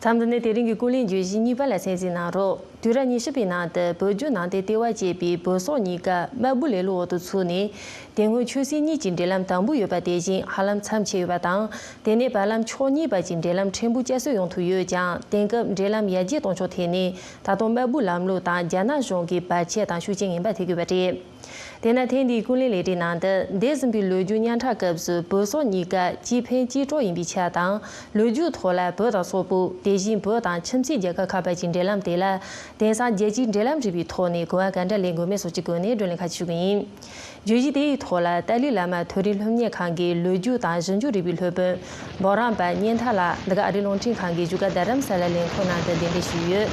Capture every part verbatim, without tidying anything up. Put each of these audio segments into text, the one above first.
མཚམས་འདི་ནས་དེ་རིང་གི་ཀུན་གླེང་བརྗོད་གཞི་གཉིས་པ་ལ་གསན་གཟིགས་གནང་རོགས། དུས་རབས་ཉི་ཤུ་པའི་ནང་དུ་བོད་བརྒྱུད་ནང་བསྟན་ལྟེ་བ་ཅེས་པའི་བོད་སོག་གཉིས་ཀ་དམར་པོའི་ལེ་ལོའི་འོག་ཏུ་ཚུད་ནས། དེ་སྔོན་ཆོས་སྲིད་གཉིས་ཀྱི་འབྲེལ་ལམ་དམ་པོ་ཡོད་པ་དེ་བཞིན་ཧ་ལམ་མཚམས་ཆད་ཡོད་པ་དང་། དེ་ནས་བར་ལམ་ཕྱོགས་གཉིས་བར་གྱི་འབྲེལ་ལམ་ཕྲན་བུ་བསྐྱར་གསོ་ཡོང་ཐུབ་ཡོད་ཀྱང་། དེང་སྐབས་འབྲེལ་ལམ་ཡར་རྒྱས་གཏོང་ཕྱོགས་ཐད་ནས་ད་དུང་དམར་པོའི་ལམ་ལུགས་དང་རྒྱ་ནག་གཞུང་གི་བར་ཆད་དང་ཤུགས་རྐྱེན་ངན་པ་ཐེབས་ཀྱི་ཡོད་པ་རེད། དེས་ན་ཐེངས་འདིའི་ཀུན་གླེང་ལས་རིམ་ནང་དུ། འདས་ཟིན་པའི་ལོ་རྒྱུས་བརྙན་ཕྲ་སྐབས་སུ་བོད་སོག་གཉིས་ཀ་གཅིག་ཕན་གཅིག་གྲོགས་ཡིན་པའི་ཆ་དང་། ལོ་རྒྱུས་ཐོག་ལ་བོད་དང་སོག་པོ། དེ་བཞིན་བོད་དང་ཁྱིམ་མཚེས་རྒྱལ་ཁབ་ཁག་བར་གྱི་འབྲེལ་ལམ་དེ་ལ། དེང་སང་རྒྱལ་སྤྱིའི་འབྲེལ་ལམ་རིག་པའི་ཐོག་ནས་གོ་བ་ག་འདྲ་ལེན་དགོས་མིན་སོགས་ཀྱི་སྒོ་ནས་བགྲོ་གླེང་ཁ་ཤས་ཞུ་གི་ཡིན། བརྗོད་གཞི་དེའི་ཐོག་ལ་ཏཱ་ལའི་བླ་མ་མཐོ་རིམ་སློབ་གཉེར་ཁང་གི་ལོ་རྒྱུས་དང་ཞིབ་འཇུག་རིག་པའི་སློབ་དཔོན་འབུམ་རམས་པ་གཉན་ཐར་ལགས་འདི་ག་ཨ་རིའི་རླུང་འཕྲིན་ཁང་གི་བཞུགས་སྒར་རྡ་རམ་ས་ལ་ལས་ཁུངས་ནང་དུ་གདན་འདྲེན་ཞུས་ཡོད།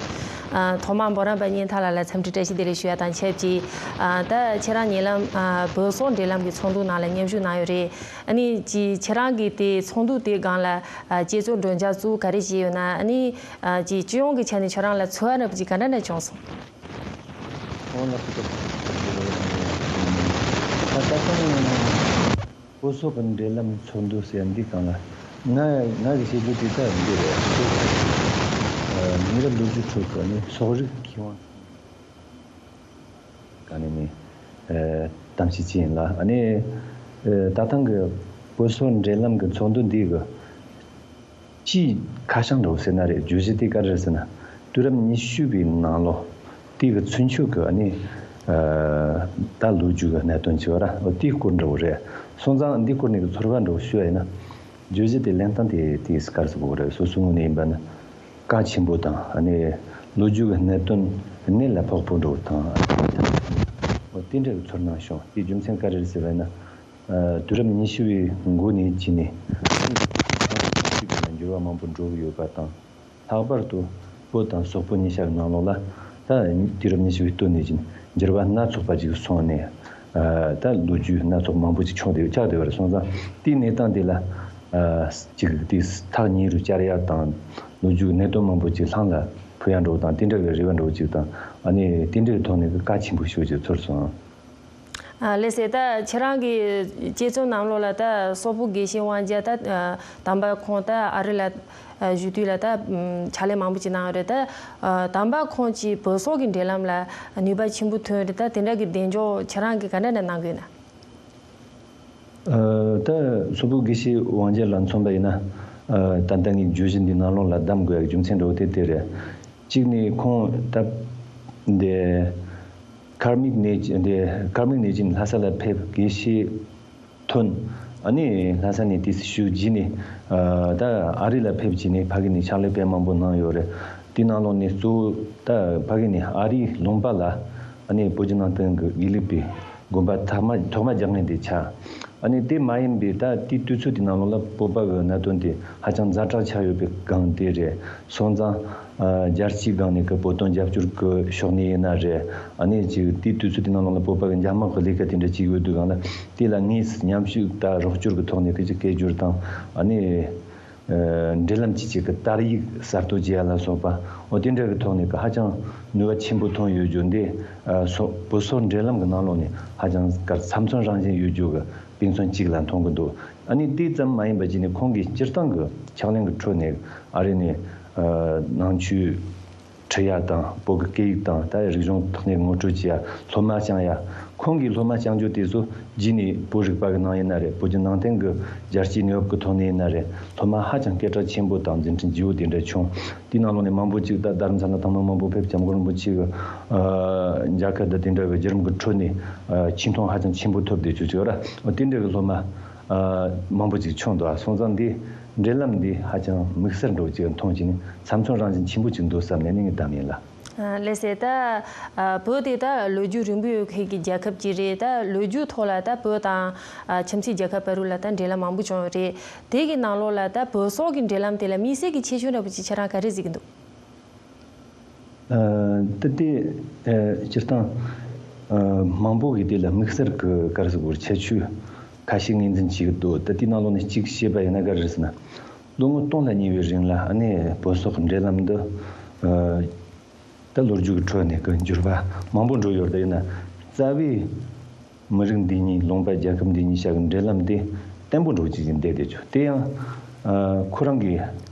ཨ། ཐོག་མར་འབུམ་རམས་པ་གཉན་ཐར་ལགས་ལ་འཚམས་འདྲི་བཀྲ་ཤིས་བདེ་ལེགས་ཞུ་ཡ་དང་ཆབས་ཅིག་ཨ། ད་ཁྱེད་རང་ཉེ་ལམ། ཨ། བོད་སོག་འབྲེལ་ལམ་གྱི་ཚོགས་འདུ་ནང་ལ་མཉམ་ཞུགས་གནང་ཡོད་རེད། ཨ་ནི་ཅིག་ཁྱེད་རང་གིས་དེ་ཚོགས་འདུ་དེའི་སྒང་ལ། ཨ། དཔྱད་རྩོམ་སྒྲོག་སྦྱང་གཙོ་བོ་ག་རེ་བྱས་ཡོད་ན། ཨ་ནི། ཨ། ཅིག་སྤྱི་ཡོངས་ཀྱི་ཆ་ནས་ཁྱེད་རང་ལ་ཚོར་བ་འདྲ་པོ་ཅིག་ག་འདྲ་འདྲ་བྱུང་སོང་། ཨོ་ལགས་སོ། ད་ལྟ་དང་བོད་སོག་གི་འབྲེལ་ལམ་ཚོགས་འདུ་ཟེར་འདི་སྒང་ལ། ང་ང་གི་བཤད་རྒྱུ་དེ་ད་འདི་རེད། ཨ། ཉེ་རབས་ལོ་རྒྱུས་ཁྲོད་དུ་ནི་སོག་རིགས་མཁས་དབང་ག་ནས་ནི། ཨ། གཏམ་བཤད་ཅིག་ཡིན་ལ། ཨ་ནི། ཨ། ད་ཐེངས་ཀྱི་བོད་སོག་འབྲེལ་ལམ་གྱི་ཚོགས་འདུ་འདི་གི་སྤྱིའི་ཁ་བྱང་འདྲ་བོ་ཟེར་ན་རེད། བརྗོད་གཞི་དེ་ག་རེ་རེད་ཟེར་ན། དུས་རབས་ཉི་ཤུ་པའི་ནང་ལོ་དེ་གི་ཚུན་ཆོད་ཀྱི། ཨ་ནི། ཨ། ད་ལོ་རྒྱུས་ཀྱི་གནད་དོན་ཅིག་ཡོད་ར། འོ་དེའི་སྐོར་འདྲ་བོ་རེད། སོང་ཙང་འདི་སྐོར་ནས་ཀྱི་ཚོར་བ་འདྲ་བོ་ཞུ་བ་ཡིན་ན། བརྗོད་གཞི་དེ་ལེན་སྟངས་དེ་དེ་ག་རེ་ཟེར་དགོས་རེད། སོ་སོའི་ངོས་ནས་ཡིན་པ་ན་གལ་ཆེན་པོ་དང་། ཨ་ནི་ལོ་རྒྱུས་ཀྱི་གནད་དོན་གནད་ལ་ཕོག་པོ་འདྲ་བོ་དང་། ཨ་ནི་འོ་དེ་འདྲ་གི་ཚོར་སྣང་བྱུང་། དེའི་རྒྱུ་མཚན་ག་རེ་རེད་ཟེར་བ་ཡིན་ན། ཨ། དུས་རབས་ཉི་ཤུ་བའི་འགོ་ནས་བྱས་ནས་ཨ་ནི་འགྱུར་བ་མང་པོ་འགྲོ་གི་ཡོད་པ་དང་། ལྷག་པར་དུ་བོད་དང་སོག་པོ་གཉིས་ཆ་གི་ནང་ལོགས་ལ་ད་དུས་རབས་ཉི་ཤུ་བའི་སྟོད་ནས་ཀྱི་འགྱུར་བ་སྣ་ཚོགས་པ་ཅིག་སོང་ནས། ཨ། ད་ལོ་རྒྱུས་སྣ་ཚོགས་མང་པོ་ཅིག་བྱུང་བསྡད་ཆགས་བསྡད་པ་རེད། སོང་ཙང་དེའི་གནས་སྟངས་དེ་ལ། ཨ། ཅིག་དེ་ཐག་ཉེ་རུ་བཅར་ཡ་དང་། ལོ་རྒྱུས་གནད་དོན་མང་པོ་ཅིག་ལྷང་ལ་ཕུ་ཡ་འགྲོ་དང་། དེ་འདྲ་གི་རེ་བ་འགྲོ་ཅིག་དང་། ཨ་ནི་དེ་འདྲའི་ཐོག་ནས་གི་གལ་ཆེན་པོ་ཤོས་ཅིག་ཚོར་སོང་། ཨ། ལགས་སེ། ད་ཁྱེད་རང་གི་དཔྱད་རྩོམ་ནང་ལོགས་ལ་ད་སོག་པོ་དགེ་བཤེས་དབང་རྒྱལ་ད། ཨ། དམ་པ་ཁོང་ད་ཨ་རི་ལ། ཨ། བཞུགས་དུས་ལ་ད། ཨམ། ཕྱག་ལས་མང་པོ་ཅིག་གནང་ཡོད་རེད་ད། ཨ། དམ་པ་ཁོང་གིས་བོད་སོག་གི་འབྲེལ་ལམ་ལ་ནུས་པ་ཆེན་པོ་ཐོན་རེད་ད། དེ་འདྲ་གི་གདེང་འཇོག་ཁྱེད་རང་གིས་ག་འདྲ་འདྲ་གནང་གི་ཡོད་ན། ཨ། ད་སོག་པོ་དགེ་བཤེས་དབང་རྒྱལ་ལ་མཚོན་པ་ཡིན་ན། ཨ། ད་ལྟ་ངས་བརྗོད་གཞི་འདི་ནང་ལོགས་ལ་གདམ་དགོས་ཡག་རྒྱུ་མཚན་འདྲ་བོ་དེ་དེ་རེད། གཅིག་ནི་ཁོང་ད་འདི་ཁར་མིག་ནས་འདི་ཁར་མིག་ནས་ཀྱིན་ལྷ་ས་ལ་ཕེབས། དགེ་བཤེས་ཐོན། ཨ་ནི་ལྷ་ས་ནས་དུས་སུ་བཞུགས་རྗེས་ནས། ཨ། ད་ཨ་རི་ལ་ཕེབས་རྗེས་ནས་ཕ་གི་ནས་ཕྱག་ལས་དཔེ་མང་པོ་གནང་ཡོད་རེད། དེའི་ནང་ལོགས་ནས་གཙོ་བོ་ད་ཕ་གི་ནས་ཨ་རིའི་ལུང་པ་ལ། ཨ་ནི་བོད་བརྒྱུད་ནང་བསྟན་གྱི་དགེ་ལུགས་པའི་དགོན་པ་ཐོག་མ་ཐོག་མ་རྒྱག་མཁན་དེ་ཆགས། ཨ་ནི་དེ་མ་ཡིན་པའི་ད་དེའི་དུས་ཚོད་དེའི་ནང་ལོགས་ལ་བོད་པ་གི་གནད་དོན་དེ་ཧ་ཅང་ཛ་དྲག་ཆགས་ཡོད་པའི་སྒང་དེ་རེད། སོང་ཙང་། ཨ། རྒྱལ་སྤྱིའི་སྒང་ནས་ཀྱི་བོད་དོན་རྒྱབ་སྐྱོར་གྱི་ཕྱོགས་ནས་ཡིན་ན་རེད། ཨ་ནི་ཅིག་དེའི་དུས་ཚོད་དེའི་ནང་ལོགས་ལ་བོད་པ་གི་འཇབ་དམག་གི་ལས་ཀ་དེ་འདྲ་བྱེད་ཀྱི་ཡོད་དུས་སྒང་ལ། དེ་ལ་དངོས་སུ་མཉམ་ཞུགས་དང་རོགས་སྐྱོར་གྱི་ཐོག་ནས་ཀྱི་ཅིག་སྐད་སྒྱུར་དང་། ཨ་ནི། ཨ། འབྲེལ་ལམ་གྱི་ཅིག་གི་དར་ཡིག་གསར་གཏོད་བྱེད་ཡ་ལ་སོགས་པ། འོ་དེ་འདྲ་གི་ཐོག་ནས་ཀྱི་ཧ་ཅང་ནུས་པ་ཆེན་པོ་ཐོན་ཡོད་རྒྱུ་འདི། ཨ། སོག་བོད་སོག་འབྲེལ་ལམ་གྱི་ནང་ལོགས་ནས་ཧ་ཅང་ག་ཚབ་མཚོན་རང་བཞིན་ཡོད་རྒྱུ་གི་དཔེ་མཚོན་གཅིག་ལ་མཐོང་གི་འདུག་ཨ་ནི་དེ་ཙམ་མ་ཡིན་པ་བྱས་ནས་ཁོང་གིས་སྤྱིར་བཏང་གི་ཕྱག་ལེན་གྱི་ཁྲོད་ནས་ཨ་རི་ནས། ཨ། ནང་ཆོས་ཁྲིད་ཡ་དང་། བོད་ཀྱི་སྐད་ཡིག་དང་ད་རིག་གཞུང་ཐོག་ནས་ངོ་སྤྲོད་བྱེད་ཡ། སློབ་མ་བསྐྱངས་ཡ། ཁོང་གིས་སློབ་མ་བསྐྱངས་རྒྱུ་དེ་ཚོ་རྗེས་ནས་བོད་རིག་པ་གི་ནང་ཡིན་ན་རེད། བོད་ཀྱི་ནང་བསྟན་གྱི་རྒྱལ་སྤྱིའི་གནས་བབ་ཀྱི་ཐོག་ནས་ཡིན་ན་རེད། སློབ་མ་ཧ་ཅང་སྐད་གྲགས་ཆེན་པོ་དང་མཛད་འཕྲིན་ལྗིད་པོ་དེ་འདྲ་བྱུང་། དེའི་ནང་ལོགས་ནས་མང་པོ་ཅིག་ད་རྡ་རམ་ས་ལ་དང་མ་མང་པོ་ཕེབས། སྐྱབས་མགོན་རིན་པོ་ཆེ་གི། ཨ། མཇལ་ཁ་དང་དེ་འདྲ་གི་བརྒྱུད་རིམ་གྱི་ཁྲོད་ནས། ཨ། ཆེ་མཐོང་ཧ་ཅང་ཆེན་པོ་ཐོབ་བསྡད་རྒྱུ་ཅིག་ཡོད་ར། འོ་དེ་འདྲ་གི་སློབ་མ། ཨ། མང་པོ་ཅིག་བྱུང་འདུག་ཨ། སོང་ཙང་འདི་འབྲེལ་ལམ་འདི་ཧ་ཅང་དམིགས་བསལ་འདྲ་བོ་ཅིག་མཐོང་བྱས་ནས་ཚབ་མཚོན་རང་བཞིན་ཆེན་པོ་ཅིག་འདུག་བསམ་ནས་ནི་ངས་གདམ་ཡིན་ལ། ཨ། ལགས་སེ། ད། ཨ། བོད་དེ་ད་ལོ་རྒྱུས་རིང་པོ་ཡོད་མཁན་གྱི་རྒྱལ་ཁབ་ཅིག་རེད། ད་ལོ་རྒྱུས་ཐོག་ལ་ད་བོད་དང་། ཨ། ཁྱིམ་མཚེས་རྒྱལ་ཁབ་བར་དུ་ལ་ད་འབྲེལ་ལམ་མང་པོ་བྱུང་ཡོད་རེད། དེ་གི་ནང་ལོགས་ལ་ད་བོད་སོག་གི་འབྲེལ་ལམ་དེ་ལ་དམིགས་བསལ་གྱི་ཁྱད་ཆོས་འདྲ་པོ་ཅིག་ཁྱེད་རང་ག་རེ་གཟིགས་ཀྱི་འདུག་ཨ། ད་དེ། ཨ། སྤྱིར་བཏང་། ཨ། མང་པོ་གིས་དེ་ལ་དམིགས་བསལ་གྱི་ག་རེ་ཟེར་དགོས་རེད། ཁྱད་ཆོས་ཁ་ཤས་ངོས་འཛིན་བྱེད་ཀྱི་འདུག་ད་དེའི་ནང་ལོགས་ནས་གཅིག་བཤད་པ་ཡིན་ན་ག་རེ་རེད་ཟེར་ན། ལོ་ངོ་སྟོང་ལ་ཉེ་བའི་རིང་ལ་ཨ་ནི་བོད་སོག་འབྲེལ་ལམ་འདི། ཨ། ད་ལོ་རྒྱུས་ཀྱི་ཁྲོད་ནས་ཀྱི་འགྱུར་བ་མང་པོ་འགྲོ་ཡོད་རེད། ཡིན་ན་རྩ་བའི་མི་རིགས་འདི་གཉིས། ལུང་པ་རྒྱལ་ཁབ་འདི་གཉིས་བྱ་གི་འབྲེལ་ལམ་དེ་བརྟན་པོ་འགྲོ་བཅུག་ཅིག་བསྡད་བསྡད་ཆོག་དེ་ཡང་། ཨ། ཁོ་རང་གི་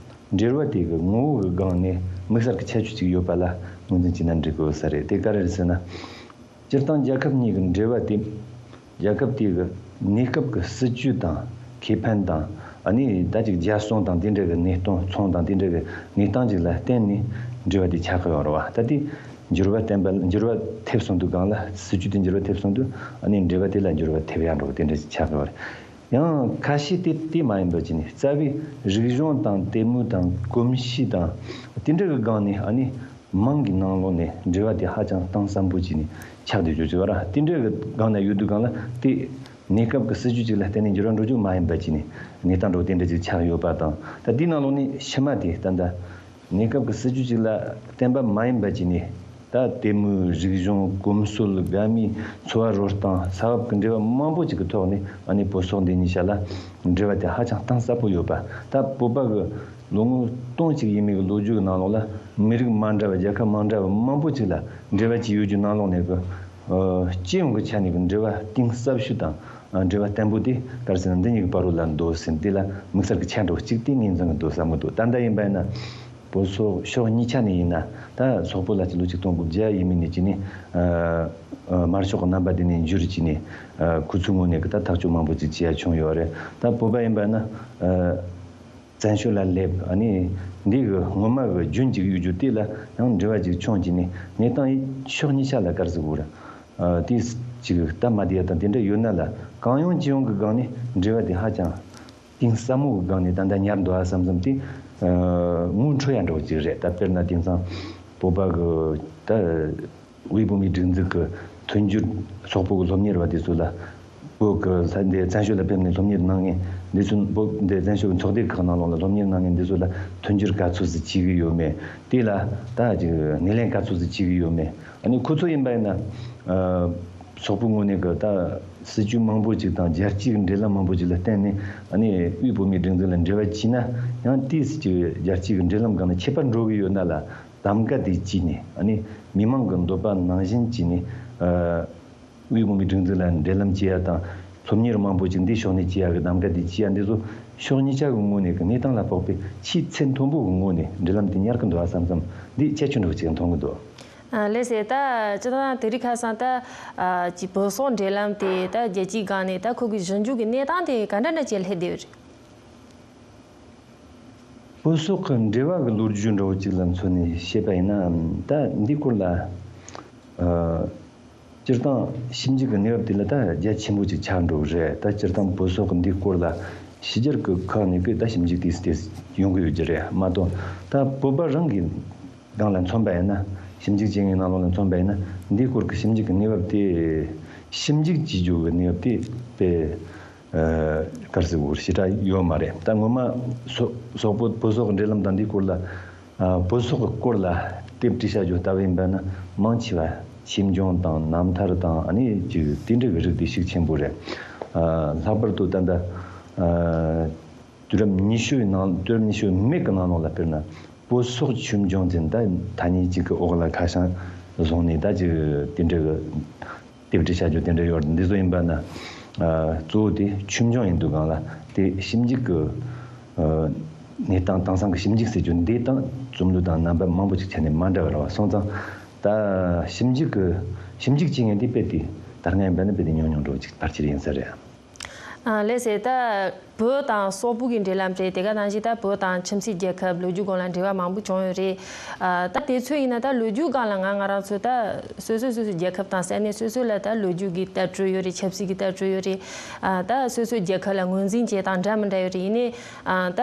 འབྲེལ་བ་དེ་གི་ངོ་བོ་གི་སྒང་ནས་དམིགས་བསལ་གྱི་ཁྱད་ཆོས་ཅིག་ཡོད་པ་ལ་ངོས་འཛིན་བྱས་ན་འགྲིག་གི་ཡོད་ས་རེད། དེ་ག་རེ་རེད་ཟེར་ན། སྤྱིར་བཏང་རྒྱལ་ཁབ་གཉིས་ཀྱི་འབྲེལ་བ་དེ། རྒྱལ་ཁབ་དེ་གི་གནས་སྐབས་ཀྱི་སྲིད་ཇུས་དང་ཁེ་ཕན་དང་། ཨ་ནི་ད་ཅིག་རྒྱལ་སྲུང་དང་དེ་འདྲ་གི་གནས་སྟངས། ཚོང་དང་དེ་འདྲ་གི་གནས་སྟངས་ཅིག་ལ་བརྟེན་ནས་འབྲེལ་བ་དེ་ཆགས་ཀྱི་ཡོད་རེད་བ། ད་དེ་འགྱུར་བ་བསྟན་པ། འགྱུར་བ་ཐེབས་སོང་དུས་སྒང་ལ། སྲིད་ཇུས་དེ་འགྱུར་བ་ཐེབས་སོང་དུས། ཨ་ནི་འབྲེལ་བ་དེ་ལ་འགྱུར་བ་ཐེབས་ཡག་འགྲོ་གི་དེ་འདྲ་ཞིག་ཆགས་ཀྱི་ཡོད་རེད། ཡང་ཁ་ཤས་དེ་དེ་མ་ཡིན་པ་བྱས་ནས། རྩ་བའི་རིག་གཞུང་དང་དད་མོས་དང་གོམས་གཤིས་དང་དེ་འདྲ་གི་སྒང་ནས། ཨ་ནི་མིང་གི་ནང་ལོགས་ནས་འབྲེལ་བ་དེ་ཧ་ཅང་གཏིང་ཟབ་པོ་བྱས་ནས་ཆགས་བསྡད་ཡོད་ཅིག་ཡོད་ར། དེ་འདྲ་གི་སྒང་ན་ཡོད་དུས་སྒང་ལ། དེ་གནས་སྐབས་ཀྱི་སྲིད་ཇུས་ཅིག་ལ་བརྟེན་ནས་འགྱུར་བ་འགྲོ་རྒྱུ་མ་ཡིན་པ་བྱས་ནས་གནས་སྟངས་འདྲ་བོ་དེ་འདྲ་ཅིག་ཆགས་ཡོད་པ་དང་། ད་དེའི་ནང་ལོགས་ནས་ཕྱི་མ་དེ་ད་ལྟ་གནས་སྐབས་ཀྱི་སྲིད་ཇུས་ཅིག་ལ་བརྟེན་པ་མ་ཡིན་པ་བྱས་ནས། ད་དད་མོས། རིག་གཞུང་། གོམས་སྲོལ། དགའ་མོས། འཚོ་བ་རོལ་སྟངས། ས་བབ་ཀྱི་འབྲེལ་བ་མང་པོ་ཅིག་གི་ཐོག་ནས། ཨ་ནི་བོད་སོག་འདི་གཉིས་ཆ་ལ་འབྲེལ་བ་དེ་ཧ་ཅང་གཏིང་ཟབ་པོ་ཡོད་པ། ད་བོད་པ་གི་ལོ་ངོ་སྟོང་གཅིག་ཡས་མས་ཀྱི་ལོ་རྒྱུས་ཀྱི་ནང་ལོགས་ལ། མི་རིགས་མ་འདྲ་བ། རྒྱལ་ཁབ་མ་འདྲ་བ་མང་པོ་ཅིག་ལ་འབྲེལ་བ་ཅིག་ཡོད་རྒྱུ་ནང་ལོགས་ནས་གི། ཨ། སྤྱི་ཡོངས་ཀྱི་ཆ་ནས་གི་འབྲེལ་བ་གཏིང་ཟབ་ཤོས་དང་། ཨ། འབྲེལ་བ་བརྟན་པོ་དེ་ག་རེ་ཟེར་ན། འདི་གཉིས་ཀྱི་བར་རོ་ལ་འདུག་ཟེར། འདི་ལ་དམིགས་བསལ་གྱི་ཆ་འདྲ་བོ་གཅིག་དེ་ངོས་འཛིན་གྱི་འདུག་བསམ་གྱི་འདུག་ད་ལྟ་ཡིན་པ་ཡིན་ན། བོད་སོག་ཕྱོགས་གཉིས་ཆ་ནས་ཡིན་ན། ད་སོག་པོ་ལ་ཅིག་ལོ་ཆིག་སྟོང་དགུ་བརྒྱ་ཡས་མས་ནས་བྱས་ནས། ཨ། ཨ། དམར་ཤོག་གི་རྣམ་པ་དེ་ནས་འགྱུར་བྱས་ནས། ཨ། ཁོ་ཚོའི་ངོས་ནས་གི་ད་ཐག་གཅོད་མང་པོ་ཅིག་བྱེད་ཡ་བྱུང་ཡོད་རེད། ད་བོད་པ་ཡིན་པ་ན། ཨ། བཙན་བྱོལ་ལ་སླེབས། ཨ་ནི་འདི་གི་སྔོན་མ་གི་རྒྱུན་ཅིག་ཡོད་རྒྱུ་དེ་ལ་ཡང་འབྲེལ་བ་ཅིག་བྱུང་བྱས་ནས། གནས་སྟངས་ཕྱོགས་གཉིས་ཆ་ལ་ག་རེ་ཟེར་དགོས་རེད། ཨ། དེ་ཅིག་སྟབས་མ་བདེ་ཡ་དང་དེ་འདྲ་ཡོད་ན་ལ། གང་ཡོང་ཅི་ཡོང་གི་སྒང་ནས་འབྲེལ་བ་དེ་ཧ་ཅང་གཏིང་ཟབ་མོ་གི་སྒང་ནས་ད་ལྟ་ཉར་འདུག་ཨ་བསམ་བསམ་དེ། ཨ། ངོ་འཕྲོད་ཡ་འདྲ་བོ་ཅིག་རེད། ད་དཔེར་ན་དེང་སང་བོད་པ་གི་ད་དབུས་བོད་མིའི་སྒྲིག་འཛུགས་ཀྱི་མཐུན་འགྱུར། སོག་པོ་གི་སློབ་གཉེར་བ་དེ་ཚོ་ལ། བོད་ཀྱི་ས་འདི་བཙན་བྱོལ་ལ་ཕེབས་ནས་སློབ་གཉེར་གནང་མཁན་འདི་ཚོ། བོད་འདི་བཙན་བྱོལ་གྱི་ཚོགས་སྡེ་ཁག་ནང་ལོགས་ལ་སློབ་གཉེར་གནང་མཁན་འདི་ཚོ་ལ་མཐུན་འགྱུར་ག་ཚོད་ཟིག་བྱེད་ཀྱི་ཡོད་མེད། དེ་ལ་ད་ཅིག་སྣེ་ལེན་ག་ཚོད་ཟིག་བྱེད་ཀྱི་ཡོད་མེད། ཨ་ནི་ཁོ་ཚོ་ཡིན་པ་ཡིན་ན། ཨ། སོག་པོའི་ངོས་ནས་གི་ད་སྲིད་ཇུས་མང་པོ་ཅིག་དང་རྒྱལ་སྤྱིའི་འབྲེལ་ལམ་མང་པོ་ཅིག་ལ་བརྟེན་ནས། ཨ་ནི་དབུས་བོད་མིའི་སྒྲིག་འཛུགས་ལ་འབྲེལ་བ་བྱས་ན་ཡང་། དེ་ཅིག་རྒྱལ་སྤྱིའི་འབྲེལ་ལམ་སྒང་ནས་ཁྱད་པར་འགྲོ་གི་ཡོད་ན་ལ། གདམ་ག་དེ་བྱས་ནས། ཨ་ནི་མི་མང་གི་འདོད་པ་ནང་བཞིན་བྱས་ནས། ཨ། དབུས་བོད་མིའི་སྒྲིག་འཛུགས་ལ་འབྲེལ་ལམ་བྱེད་ཡ་དང་། སློབ་གཉེར་མང་པོ་ཅིག་འདི་ཕྱོགས་ནས་བྱེད་ཡ་གི་གདམ་ག་དེ་བྱེད་ཡ་འདི་ཚོ། ཕྱོགས་གཉིས་ཆ་གི་ངོས་ནས་གི་གནས་སྟངས་ལ་དཔག་པའི་ཆེས་ཚད་མཐོན་པོ་གི་ངོས་ནས་འབྲེལ་ལམ་དེ་ཉར་གི་འདུག་ཨ་བསམ་བསམ། འདི་ཁྱད་ཆོས་འདྲ་བོ་ཅིག་མཐོང་གི་འདུག་ཨ། ལགས་སེ། ད་སྤྱིར་བཏང་དེ་རིང་ཁ་སང་ད། ཨ། ཅིག་བོད་སོག་འབྲེལ་ལམ་དེ་ད་རྒྱལ་སྤྱིའི་སྒང་ནས་ད་ཁོ་གི་ཞིབ་འཇུག་གི་གནས་སྟངས་དེ་ག་འདྲ་འདྲ་ཅིག་སླེབས་བསྡད་ཡོད་རེད། བོད་སོག་གི་འབྲེལ་བ་གི་ལོ་རྒྱུས་འདྲ་བོ་ཅིག་ལ་མཚོན་ནས་བཤད་པ་ཡིན་ན། ད་འདིའི་སྐོར་ལ། ཨ། སྤྱིར་བཏང་ཞིབ་འཇུག་གི་གནས་བབ་དེ་ལ་ད་རྒྱ་ཆེན་པོ་ཅིག་ཆགས་འགྲོ་གི་རེད། ད་སྤྱིར་བཏང་བོད་སོག་གི་འདིའི་སྐོར་ལ་ཕྱི་རྒྱལ་གི་ཁག་ནས་གི་ད་ཞིབ་འཇུག་དེ་དེ་ཡོང་གི་ཡོད་ཀྱི་རེད་མ་གཏོགས། ད་བོད་པ་རང་གི་སྒང་ལ་མཚོན་པ་ཡིན་ན། ཞིབ་འཇུག་བྱེད་མཁན་ནང་ལོགས་ལ་མཚོན་པ་ཡིན་ན། འདིའི་སྐོར་གྱི་ཞིབ་འཇུག་གི་གནས་བབ་དེ། ཞིབ་འཇུག་བྱེད་རྒྱུ་གི་གནས་བབ་དེ་དཔེ། ཨ། ག་རེ་ཟེར་དགོས། ཞེ་དྲག་ཡོད་མ་རེད། ད་ངོ་མ་སོག་སོག་པོ་བོད་སོག་གི་འབྲེལ་ལམ་དང་འདིའི་སྐོར་ལ། ཨ། བོད་སོག་གི་སྐོར་ལ་དེབ་བྲིས་བྱ་རྒྱུ་ལྟ་བུ་ཡིན་པ་ན། མང་ཆེ་བ་ཆོས་འབྱུང་དང་རྣམ་ཐར་དང་། ཨ་ནི་ཅིག་དེ་འདྲ་གི་རིགས་དེ་ཤུགས་ཆེན་པོ་རེད། ཨ། ལྷག་པར་དུ་ད་ལྟ། ཨ། དུས་རབས་ཉི་ཤུའི་ནང་། དུས་རབས་ཉི་ཤུ་མེད་ཀྱི་ནང་ལོགས་ལ། དཔེར་ན་བོད་སོག་ཆོས་འབྱུང་ཟེར། ད་ཐ་སྙད་ཅིག་གི་འོག་ལ་ཁ་བྱང་བཟུང་ནས། ད་ཅིག་དེ་འདྲ་གི་དེབ་བྲིས་བྱ་རྒྱུ་དེ་འདྲ་ཡོད་རེད། འདི་ཚོ་ཡིན་པ་ན། ཨ། གཙོ་བོ་དེ་ཆོས་འབྱུང་ཡིན་དུས་སྒང་ལ། དེ་ཞིབ་འཇུག་གི། ཨ། གནས་སྟངས་དེང་སང་གི་ཞིབ་འཇུག་ཟེར་རྒྱུ་འདི་དང་རྩོམ་ལུས་དང་རྣམ་པ་མང་པོ་ཅིག་ཆ་ནས་མ་འདྲ་བ་རེད་བ། སོང་ཙང་ད་ཞིབ་འཇུག་གི། ཞིབ་འཇུག་བྱེད་མཁན་དེ་དཔེ་དེ་ད་སྔ་ཡིན་པ་ན་དཔེ་དེ་ཉུང་ཉུང་འདྲ་བོ་ཅིག་ཕལ་ཆེར་ཡིན་ས་རེད། ཨ། ལགས་སེ། ད་བོད་དང་སོག་པོ་གི་འབྲེལ་ལམ་རེད། དེ་ག་ནང་བཞིན་ད་བོད་དང་ཁྱིམ་མཚེས་རྒྱལ་ཁབ་ལོ་རྒྱུས་སྒང་ལ་འབྲེལ་བ་མང་པོ་བྱུང་ཡོད་རེད། ཨ། ད་དེ་ཚོ་ཡིན་ན་ད་ལོ་རྒྱུས་སྒང་ལ་ང་ང་རང་ཚོ་ད་སོ་སོ་སོ་སོའི་རྒྱལ་ཁབ་དང་ས་གནས་སོ་སོ་ལ་ད་ལོ་རྒྱུས་ཀྱི་ལྟ་གྲུབ་ཡོད་རེད། ཆབ་སྲིད་ཀྱི་ལྟ་གྲུབ་ཡོད་རེད། ཨ། ད་སོ་སོའི་རྒྱལ་ཁབ་ལ་ངོས་འཛིན་བྱེད་སྟངས་འདྲ་མི་འདྲ་ཡོད་རེད། ཡིན་ནའི། ཨ། ད་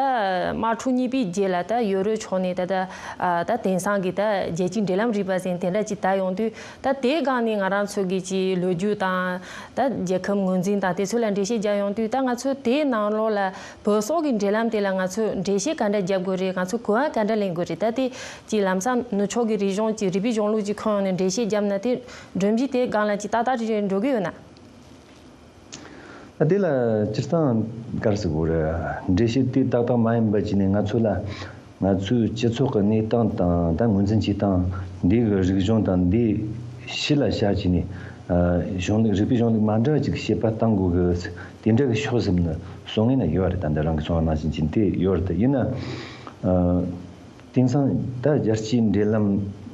དམག་འཁྲུག་གཉིས་པའི་རྗེས་ལ་ད་ཡོ་རོབ་ཕྱོགས་ནས་ད་ད། ཨ། ད་དེང་སང་གི་ད་རྒྱལ་སྤྱིའི་འབྲེལ་ལམ་རིག་པ་ཟེར་དེ་འདྲ་ཅིག་ད་ཡོང་དུས། ད་དེའི་སྒང་ནས་ང་རང་ཚོ་གི་ཅིག་ལོ་རྒྱུས་དང་། ད་རྒྱལ་ཁབ་ངོས་འཛིན་དང་དེ་ཚོ་ལ་འགྲེལ་བཤད་རྒྱག་ཡོང་དུས། ད་ང་ཚོ་དེའི་ནང་ལོགས་ལ་བོད་སོག་གི་འབྲེལ་ལམ་དེ་ལ་ང་ཚོས་འགྲེལ་བཤད་ག་འདྲ་རྒྱབ་དགོས་རེད། ང་ཚོས་གོ་བ་ག་འདྲ་ལེན་དགོས་རེད། ད་དེ་ཅིག་ལམ་སང་ནུབ་ཕྱོགས་ཀྱི་རིག་གཞུང་ཅིག་རིག་པའི་གཞུང་ལུགས་ཅིག་ཁོངས་ཡོང་ནས་འགྲེལ་བཤད་བརྒྱབ་ན། དེ་སྒྲོམ་གཞི་དེའི་སྒང་ལ་ཅིག་ཏག་ཏག་ཅིག་འགྲོ་གི་ཡོད་ན། ད་དེ་ལ་སྤྱིར་བཏང་ག་རེ་ཟེར་དགོས་རེད། འགྲེལ་བཤད་དེ་ཏག་ཏག་མ་ཡིན་པ་བྱས་ནས། ང་ཚོ་ལ། ང་ཚོའི་སྤྱི་ཚོགས་ཀྱི་གནས་སྟངས་དང་། ད་ངོས་འཛིན་བྱེད་སྟངས། འདི་གི་རིག་གཞུང་དང་འདི་ཕྱི་ལ་བཞག་བྱས་ནས། ཨ། གཞུང་ལུགས། རིག་པའི་གཞུང་ལུགས་མ་འདྲ་བ་ཅིག་བཤད་པ་གཏང་དགོས་གི། དེ་འདྲ་གི་ཕྱོགས་ཟིན་ནི་སོང་ངེ་ན་ཡོད་རེད། ད་འདི་རང་གི་སོང་བ་ནང་བཞིན་བྱས་དེ་ཡོད་རེད། ད་ཡིན་ན། ཨ། དེང་སང་ད་རྒྱལ་སྤྱིའི་འབྲེལ་ལམ་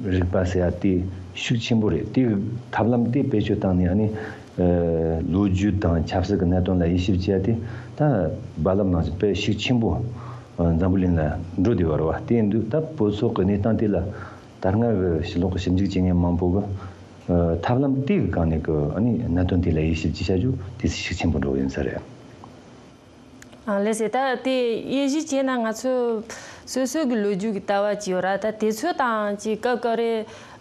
རིག་པ་ཟེར་ཡ་དེ་ཤུགས་ཆེན་པོ་རེད། དེ་གི་ཐབས་ལམ་དེ་བེད་སྤྱོད་བཏང་ནས་ཨ་ནི། ཨ། ལོ་རྒྱུས་དང་ཆབ་སྲིད་ཀྱི་གནད་དོན་ལ་དབྱེ་ཞིབ་བྱེད་ཡ་དེ་ད་རྦ་རླབས་ནང་བཞིན་དཔེ་ཤུགས་ཆེན་པོ། ཨ། འཛམ་བུ་གླིང་ལ་འགྲོ་བསྡད་ཡོད་རེད་བ། དེ་ཡིན་དུས་ད་བོད་སོག་གི་གནས་སྟངས་དེ་ལ་ད་སྔ་གི་ཕྱི་ལོགས་ཀྱི་ཞིབ་འཇུག་བྱེད་མཁན་མང་པོ་གི། ཨ། ཐབས་ལམ་དེ་གི་སྒང་ནས་གི་ཨ་ནི་གནད་དོན་དེ་ལ་དབྱེ་ཞིབ་ཅིག་བྱ་རྒྱུ་དེ་ཤུགས་ཆེན་པོ་འགྲོ་གི་ཡིན་ས་རེད། ཨ། ལགས་སེ། ད་དེ་དབྱེ་ཞིབ་བྱས་ན་ང་ཚོས་སོ་སོ་གི་ལོ་རྒྱུས་ཀྱི་ལྟ་བ་ཅིག་ཡོད་ར། ད་དེ་ཚོ་དང་ཅིག་སྐབས་སྐབས་རེ་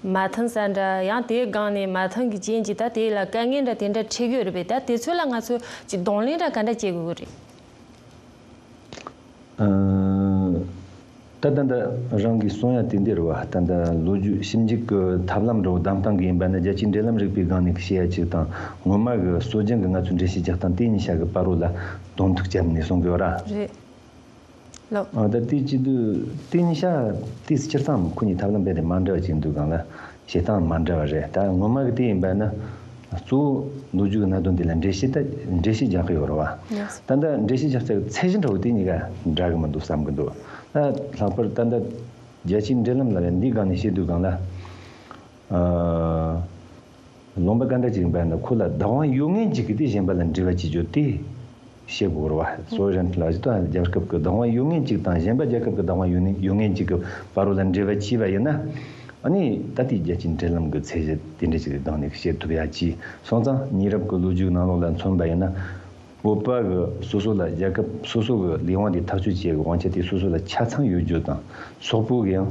མ་མཐུན་ས་འདྲ། ཡང་དེའི་སྒང་ནས་མ་མཐུན་གྱི་རྐྱེན་གྱིས་ད་དེ་ལ་དཀའ་ངལ་འདྲ་དེ་འདྲ་འཕྲད་ཀྱི་ཡོད་རེད་པས། ད་དེ་ཚོ་ལ་ང་ཚོས་ཅིག་གདོང་ལེན་འདྲ་ག་འདྲ་བྱེད་དགོས་ཀྱི་རེད། ཨ། ད་ད་ལྟ་རང་གིས་གསུང་ཡ་དེ་འདི་རེད་བ། ད་ལྟ་ལོ་རྒྱུས་ཞིབ་འཇུག་གི་ཐབས་ལམ་འདྲ་བོ་བདམས་སྟངས་ཀྱི་ཡིན་པ་ན། རྒྱལ་སྤྱིའི་འབྲེལ་ལམ་རིག་པའི་སྒང་ནས་བཤད་ཡ་གཅིག་དང་། སྔོན་མ་གི་སྲོལ་རྒྱུན་གྱི་ང་ཚོའི་འགྲེལ་བཤད་རྒྱག་སྟངས་དེ་གཉིས་ཆ་གི་བར་རོ་ལ་དོན་ཐུག་བརྒྱབ་ནས་གསུང་གི་ཡོད་ར། རེད། ལགས། ཨ། ད་དེ་བྱེད་དུས་དེ་གཉིས་ཆ་དེ་སྤྱིར་བཏང་ཁོ་གཉིས་ཐབས་ལམ་རྦད་དེ་མ་འདྲ་བ་ཅིག་འདུག་གང་ལ། བྱེད་སྟངས་མ་འདྲ་བ་རེད། ད་སྔོན་མ་གི་དེ་ཡིན་པ་ན་གཙོ་བོ་ལོ་རྒྱུས་ཀྱི་གནད་དོན་དེ་ལ་འགྲེལ་བཤད་ད་འགྲེལ་བཤད་རྒྱག་གི་ཡོད་རེད་བ། ཡེས། ད་ལྟ་འགྲེལ་བཤད་རྒྱག་ཚད་ཚད་གཞི་འདྲ་བོ་དེ་གཉིས་ཀ་འདྲ་གི་མི་འདུག་བསམ་གི་འདུག་ད་ལྷག་པར་ད་ལྟ་རྒྱལ་སྤྱིའི་འབྲེལ་ལམ་ལབ་ཡ་འདིའི་སྒང་ནས་བཤད་དུས་སྒང་ལ། ཨ། ལུང་པ་ག་འདྲ་ཅིག་ཡིན་པ་ན་ཁོ་ལ་བདག་དབང་ཡོད་མཁན་ཅིག་གིས་དེ་གཞན་པ་ལ་འབྲེལ་བ་བྱེད་རྒྱུ་དེ་བཤད་དགོས་རེད་བ། སོ་ཝེ་རན་ལ་ཇི་ལྟ་རྒྱལ་ཁབ་ཀྱི་བདག་དབང་ཡོད་མཁན་ཅིག་དང་གཞན་པ་རྒྱལ་ཁབ་ཀྱི་བདག་དབང་ཡོད་ནི་ཡོད་མཁན་ཅིག་གི་བར་རོ་ལ་འབྲེལ་བ་བྱས་པ་ཡིན་ན། ཨ་ནི་ད་ལྟའི་རྒྱལ་སྤྱིའི་འབྲེལ་ལམ་གྱི་ཚད་གཞི་དེ་འདྲ་ཅིག་གི་སྒང་ནས་བཤད་ཐུབ་ཡ་ཅིག་སོང་ཙང་། ཉེ་རབས་ཀྱི་ལོ་རྒྱུས་ནང་ལོགས་ལ་མཚོན་པ་ཡིན་ན། བོད་པ་གི་སོ་སོ་ལ་རྒྱལ་ཁབ་སོ་སོ་གི་ལས་དབང་དེ་ཐག་གཅོད་བྱེད་ཡ་གི་དབང་ཆ་དེ་སོ་སོ་ལ་ཆ་ཚང་ཡོད་རྒྱུ་དང་། སོག་པོ་གི་ཡང་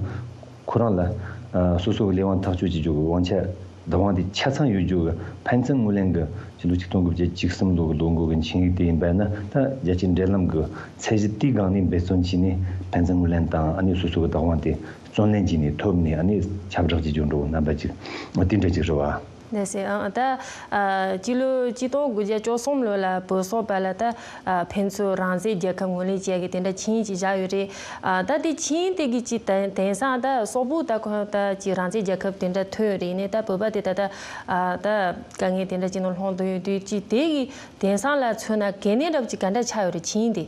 ཁོ་རང་ལ། ཨ། སོ་སོ་གི་ལས་དབང་ཐག་གཅོད་བྱེད་རྒྱུ་གི་དབང་ཆ་བདག་དབང་དེ་ཆ་ཚང་ཡོད་རྒྱུ་གི་ཕན་ཚུན་ངོས་ལེན་གི་ཕྱི་ལོ་ཆིག་སྟོང་དགུ་བརྒྱ་བཅུ་གསུམ་ལོ་གི་ལོ་འགོ་གི་ཆིངས་ཡིག་དེ་ཡིན་པ་ན། ད་རྒྱལ་སྤྱིའི་འབྲེལ་ལམ་གི་ཚད་གཞི་དེའི་སྒང་ནས་འབད་བརྩོན་བྱས་ནས་ཕན་ཚུན་ངོས་ལེན་དང་། ཨ་ནི་སོ་སོ་གི་བདག་དབང་དེ་བརྩོན་ལེན་བྱས་ནས་ཐོབ་ནས། ཨ་ནི་ཁྱབ་བསྒྲགས་བྱེད་རྒྱུ་འདྲ་བོ་རྣམ་པ་ཅིག་དེ་འདྲ་ཅིག་རེད་བ། ལགས་སེ། ཨང་། ད། ཨ། སྤྱི་ལོ་ཆིག་སྟོང་དགུ་བརྒྱ་བཅུ་གསུམ་ལོ་ལ་བོད་སོག་བར་ལ་ད། ཨ། ཕན་ཚུན་རང་བཙན་རྒྱལ་ཁབ་ངོས་ལེན་བྱེད་ཡ་གི་དེ་འདྲ་ཆིངས་ཡིག་ཅིག་བཞག་ཡོད་རེད། ཨ། ད་དེ་ཆིངས་ཡིག་དེ་གི་ཅིག་དེང་དེང་སང་ད་སོག་པོ་ད་ཁོ་ད་ཅིག་རང་བཙན་རྒྱལ་ཁབ་དེ་འདྲ་ཐོན་ཡོད་རེད། ནས་ད་བོད་པ་དེ་ད་ད། ཨ། ད་དཀའ་ངལ་དེ་འདྲ་ཅིག་ནང་ལྷུང་བསྡད་ཡོད་དུས། ཅིག་དེ་གི་དེང་སང་ལ་མཚོན་ན་གལ་གནད་འདྲ་པོ་ཅིག་ག་འདྲ་ཆགས་ཡོད་རེད། ཆིངས་ཡིག་དེ།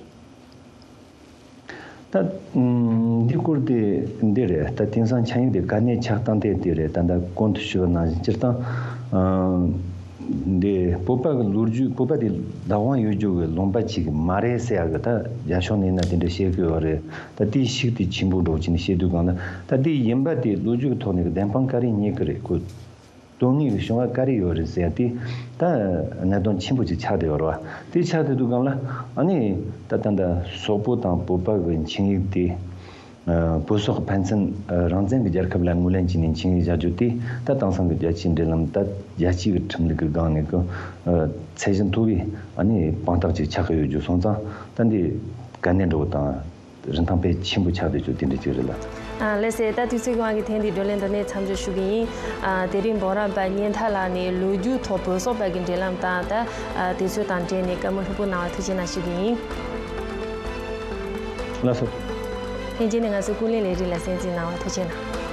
ད། ཨུམ། འདི་སྐོར་དེ་འདི་རེད། ད་དེང་སང་ཆིངས་ཡིག་དེ་ག་ནས་ཆགས་སྟངས་དེ་དེ་རེད། ད་ད་གོང་དུ་ཞུས་པ་ནང་བཞིན་སྤྱིར་བཏང་། ཨུམ། འདི་བོད་པ་གི་ལོ་རྒྱུས། བོད་པ་དེ་བདག་དབང་ཡོད་རྒྱུ་གི་ལུང་པ་ཅིག་མ་རེད་ཟེར་ཡ་གི་ད་རྒྱ་ཕྱོགས་ནས་ན་དེ་འདྲ་བཤད་གི་ཡོད་རེད། ད་དེའི་ཤུགས་དེ་ཆེན་པོ་འགྲོ་བྱས་ནས་བཤད་དུས་སྒང་ལ། ད་དེ་ཡིན་པ་དེ་ལོ་རྒྱུས་ཀྱི་ཐོག་ནས་གི་བདེན་དཔང་ག་རེ་རྙེད་གི་རེད། ཁོ་དོན་དངོས་ཀྱི་བྱུང་བ་ག་རེ་ཡོད་རེད་ཟེར་ཡ་དེ་ད་གནད་དོན་ཆེན་པོ་ཅིག་ཆགས་བསྡད་ཡོད་རེད་བ། དེ་ཆགས་བསྡད་དུས་སྒང་ལ། ཨ་ནི་ད་ད་ད་སོག་པོ་དང་བོད་པ་གི་ཆིངས་ཡིག་དེ། ཨ། བོད་སོག་ཕན་ཚུན། ཨ། རང་བཙན་གྱི་རྒྱལ་ཁབ་ལ་ངོས་ལེན་བྱས་ནས་ཆིངས་ཡིག་བཞག་རྒྱུ་དེ། ད་དེང་སང་གི་རྒྱལ་སྤྱིའི་འབྲེལ་ལམ། ད་རྒྱལ་སྤྱི་གི་ཁྲིམས་ལུགས་ཀྱི་སྒང་ནས་གི། ཨ། ཚད་གཞི་མཐོ་བའི། ཨ་ནི་དཔང་རྟགས་ཅིག་ཆགས་ཀྱི་ཡོད་རྒྱུ་སོང་ཙང་། ད་འདི་གལ་གནད་འདྲ་བོ་དང་རིན་ཐང་དཔེ་ཆེན་པོ་ཆགས་བསྡད་རྒྱུ་དེ་འདྲ་ཅིག་རེད་ལ། ཨ། ལགས་སེ། ད་དུས་ཚོད་ཀྱི་དབང་གིས་ཐེངས་འདིའི་བགྲོ་གླེང་འདི་ནས་མཚམས་འཇོག་ཞུ་གི་ཡིན། ཨ། དེ་རིང་འབུམ་རམས་པ་གཉན་ཐར་ལགས་ནས་ལོ་རྒྱུས་ཐོག་བོད་སོག་བར་གྱི་འབྲེལ་ལམ་དང་། ད། ཨ། དེ་ཚོ་དང་འབྲེལ་ནས་བཀའ་མོལ་ལྷུག་པོ་གནང་བར་ཐུགས་རྗེ་གནང་ཞུ་གི་ཡིན། ལགས་སོ། ལྷན་རྒྱས་ནས་ང་ཚོའི་ཀུན་གླེང་ལས་རིགས་ལ་གསན་གཟིགས་གནང་བར་ཐུགས་རྗེ་གནང་།